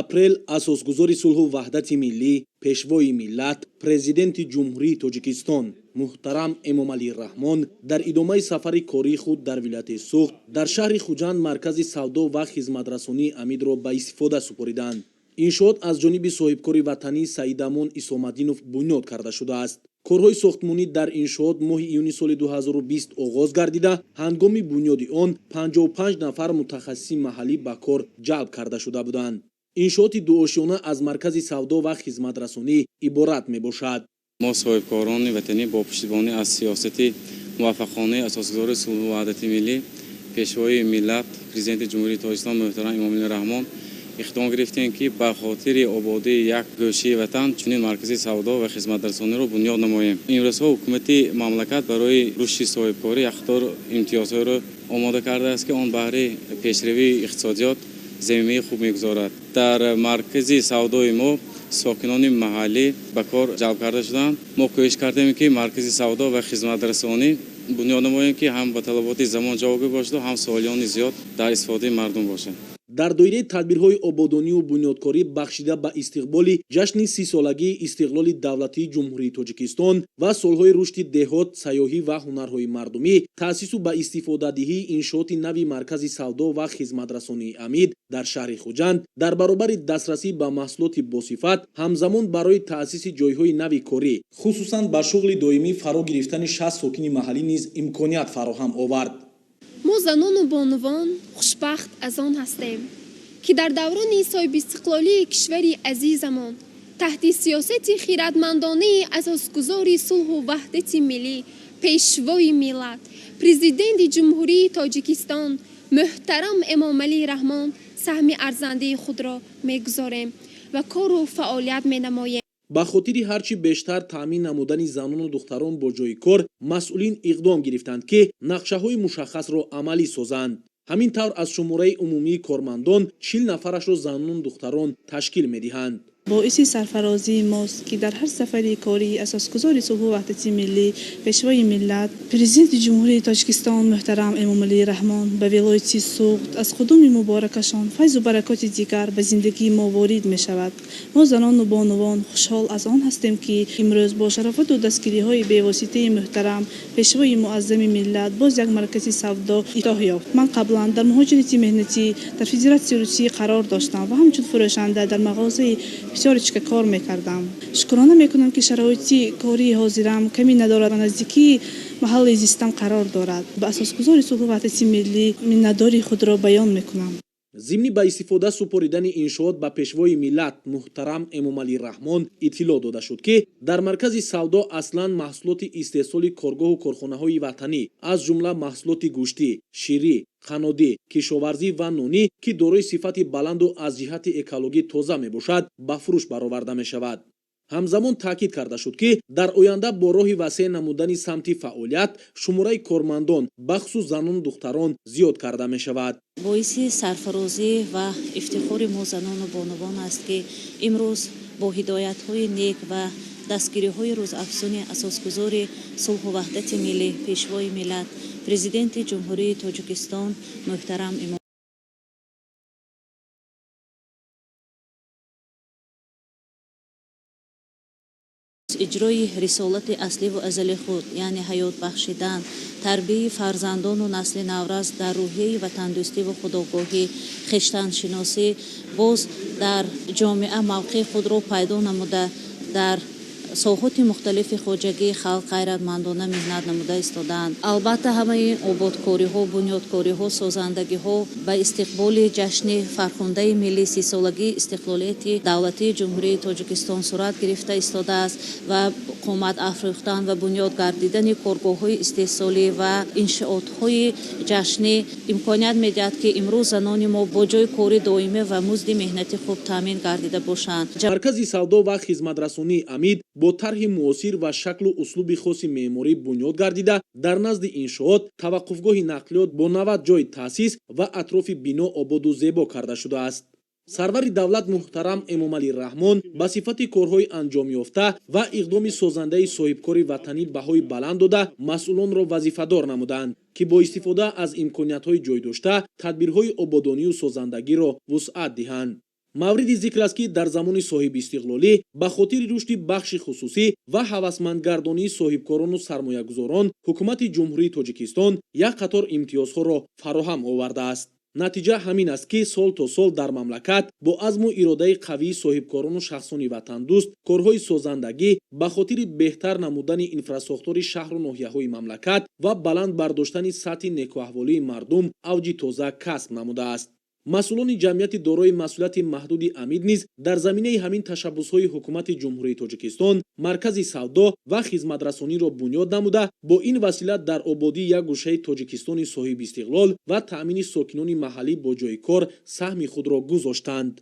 Апрел асосгузори сулҳу ваҳдати миллӣ, пешвои миллат, Президенти Ҷумҳурии Тоҷикистон муҳтарам Эмомалӣ Раҳмон дар идомаи сафари кории худ дар вилояти Суғд дар шаҳри Хуҷанд маркази савдо ва хизматрасонии Амидро ба истифода супориданд. Иншоот аз ҷониби соҳибкори ватанӣ Саидамон Исомаддинов бунёд карда шудааст. Корҳои сохтмонӣ дар иншоот моҳи июни соли 2020 оғоз гардида, ҳангоми бунёди он 55 нафар мутахассиси маҳаллӣ ба кор ҷалб карда шуда буданд. Иншооти дуошёна аз маркази савдо ва хизматрасонӣ иборат мебошад. Мо, соҳибкорони ватанӣ, бо пуштибонӣ аз сиёсати муваффақонаи асосгузори сулҳу ваҳдати миллӣ, пешвои миллат, Президенти Ҷумҳурии Тоҷикистон муҳтарам Эмомалӣ Раҳмон, иқдом гирифтем, ки ба хотири ободии як гӯшаи ватан чунин маркази савдо ва хизматрасониро бунёд намоем. Имрӯзҳо ҳукумати мамлакат барои рушди соҳибкорӣ як қатор имтиёзҳоеро омода кардааст, ки он баҳри пешравии иқтисодиёт замимаи хуб мегузорад. Дар маркази савдои мо сокинони маҳаллӣ ба кор ҷалб карда шуданд. Мо кӯшиш кардем, ки маркази савдо ва хизматрасонӣ бунёд намоем, ки ҳам ба талаботи замон ҷавобгӯ бошаду ҳам солиёни зиёд дар истифодаи мардум бошад. Дар доираи тадбирҳои ободонию бунёдкорӣ, бахшида ба истиқболи ҷашни 30-солагии истиқлоли давлатии Ҷумҳурии Тоҷикистон ва солҳои рушди деҳот, сайёҳӣ ва ҳунарҳои мардумӣ, таъсису ба истифодадиҳии иншооти нави маркази савдо ва хизматрасонии Амид дар шаҳри Хуҷанд дар баробари дастрасӣ ба маҳсулоти босифат, ҳамзамон барои таъсиси ҷойҳои нави корӣ, хусусан ба шуғли доимӣ фаро гирифтани 60 сокини маҳаллӣ низ имконият фароҳам овард. Мо, занону бонувон, хушбахт аз он ҳастем, ки дар даврони соҳибистиқлолии кишвари азизамон таҳти сиёсати хиратмандонаи асосгузори сулҳу ваҳдати миллӣ, пешвои миллат, Президенти Ҷумҳурии Тоҷикистон муҳтарам Эмомалӣ Раҳмон саҳми арзандаи худро мегузорем ва кору фаъолият менамоем. Ба хотири ҳарчи бештар таъмин намудани занону духтарон бо ҷойи кор, масъулин иқдом гирифтанд, ки нақшаҳои мушаххасро амалӣ созанд. Ҳамин тавр, аз шумораи умумии кормандон 40 нафарашро занону духтарон ташкил медиҳанд. Боиси сарфарозии мост, ки дар ҳар сафари кории асосгузори сулҳу ваҳдати миллӣ, пешвои миллат, Президенти Ҷумҳурии Тоҷикистон муҳтарам Эмомалӣ Раҳмон ба вилояти Суғд аз қудуми муборакашон файзу баракоти дигар ба зиндагии мо ворид мешавад. Мо, занону бонувон, хушҳол аз он ҳастем, ки имрӯз бо шарофату дастгириҳои бевоситаи муҳтарам пешвои муаззами миллат боз як маркази савдо ифтитоҳ ёфт. Ман қаблан дар муҳоҷирати меҳнатӣ дар Федератсияи Русия қарор доштам ва ҳамчун фурӯшанда дар мағозаи Пятёрочка кор мекардам. Шукрона мекунам, ки шароити кории ҳозирам камӣ надорад ва наздикии маҳалли зистам қарор дорад. Ба асосгузори сулҳу ваҳдати миллӣ миннатдории худро баён мекунам. Зимни ба истифода супоридани иншоот ба пешвои миллат муҳтарам Эмомалӣ Раҳмон иттилоъ дода шуд, ки дар маркази савдо аслан маҳсулоти истеҳсоли коргоҳу корхонаҳои ватанӣ, аз ҷумла маҳсулоти гӯштӣ, ширӣ, қаннодӣ, кишоварзӣ ва нонӣ, ки дорои сифати баланду аз ҷиҳати экологӣ тоза мебошад, ба фурӯш бароварда мешавад. Ҳамзамон таъкид карда шуд, ки дар оянда бо роҳи васеъ намудани самти фаъолият шумораи кормандон, бахусус занону духтарон, зиёд карда мешавад. Боиси сарфарозӣ ва ифтихори мо, занону бонувон, аст, ки имрӯз бо ҳидоятҳои нек ва дастгириҳои рӯзафзуни асосгузори сулҳу ваҳдати миллӣ, пешвои миллат, Президенти Ҷумҳурии Тоҷикистон муҳтарам иҷрои рисолати асливу азали худ, яъне ҳаёт бахшидан, тарбияи фарзандону насли наврас дар рӯҳияи ватандӯстиву худогоҳӣ, хештаншиносӣ, боз дар ҷомеа мавқеи худро пайдо намуда, дар соҳоти мухталифи хоҷагии халқ ғайратмандона меҳнат намуда истодаанд. Албатта, ҳамаи ободкориҳо, бунёдкориҳо, созандагиҳо ба истиқболи ҷашни фархундаи миллӣ, 30-солагии истиқлолияти давлатии Ҷумҳурии Тоҷикистон сурат гирифта истодааст ва қомат афрӯхтан ва бунёд гардидани коргоҳҳои истеҳсолӣ ва иншоотҳои ҷашнӣ имконият медиҳад, ки имрӯз занони мо бо ҷойи кори доимӣ ва музди меҳнати хуб таъмин гардида бошанд. Маркази савдо ва хизматрасонии Амид бо тарҳи муосир ва шаклу услуби хоси меъморӣ бунёд гардида, дар назди иншоот таваққуфгоҳи нақлиёт бо 90 ҷой таъсис ва атрофи бино ободу зебо карда шудааст. Сарвари давлат муҳтарам Эмомалӣ Раҳмон ба сифати корҳои анҷомёфта ва иқдоми созандаи соҳибкори ватанӣ баҳои баланд дода, масъулонро вазифадор намуданд, ки бо истифода аз имкониятҳои ҷойдошта тадбирҳои ободонию созандагиро вусъат диҳанд. Мавриди зикр аст, ки дар замони соҳибистиқлолӣ ба хотири рушди бахши хусусӣ ва ҳавасмандгардонии соҳибкорону сармоягузорон ҳукумати Ҷумҳурии Тоҷикистон як қатор имтиёзҳоро фароҳам овардааст. Натиҷа ҳамин аст, ки сол то сол дар мамлакат бо азму иродаи қавии соҳибкорону шахсони ватандӯст корҳои созандагӣ ба хотири беҳтар намудани инфрасохтори шаҳру ноҳияҳои мамлакат ва баланд бардоштани сатҳи некуаҳволии мардум авҷи тоза касб намудааст. Масъулони ҷамъияти дорои масъулияти маҳдуди «Амид» низ дар заминаи ҳамин ташаббусҳои ҳукумати Ҷумҳурии Тоҷикистон маркази савдо ва хизматрасониро бунёд намуда, бо ин васила дар ободии як гӯшаи Тоҷикистони соҳибистиқлол ва таъмини сокинони маҳаллӣ бо ҷойи кор саҳми худро гузоштанд.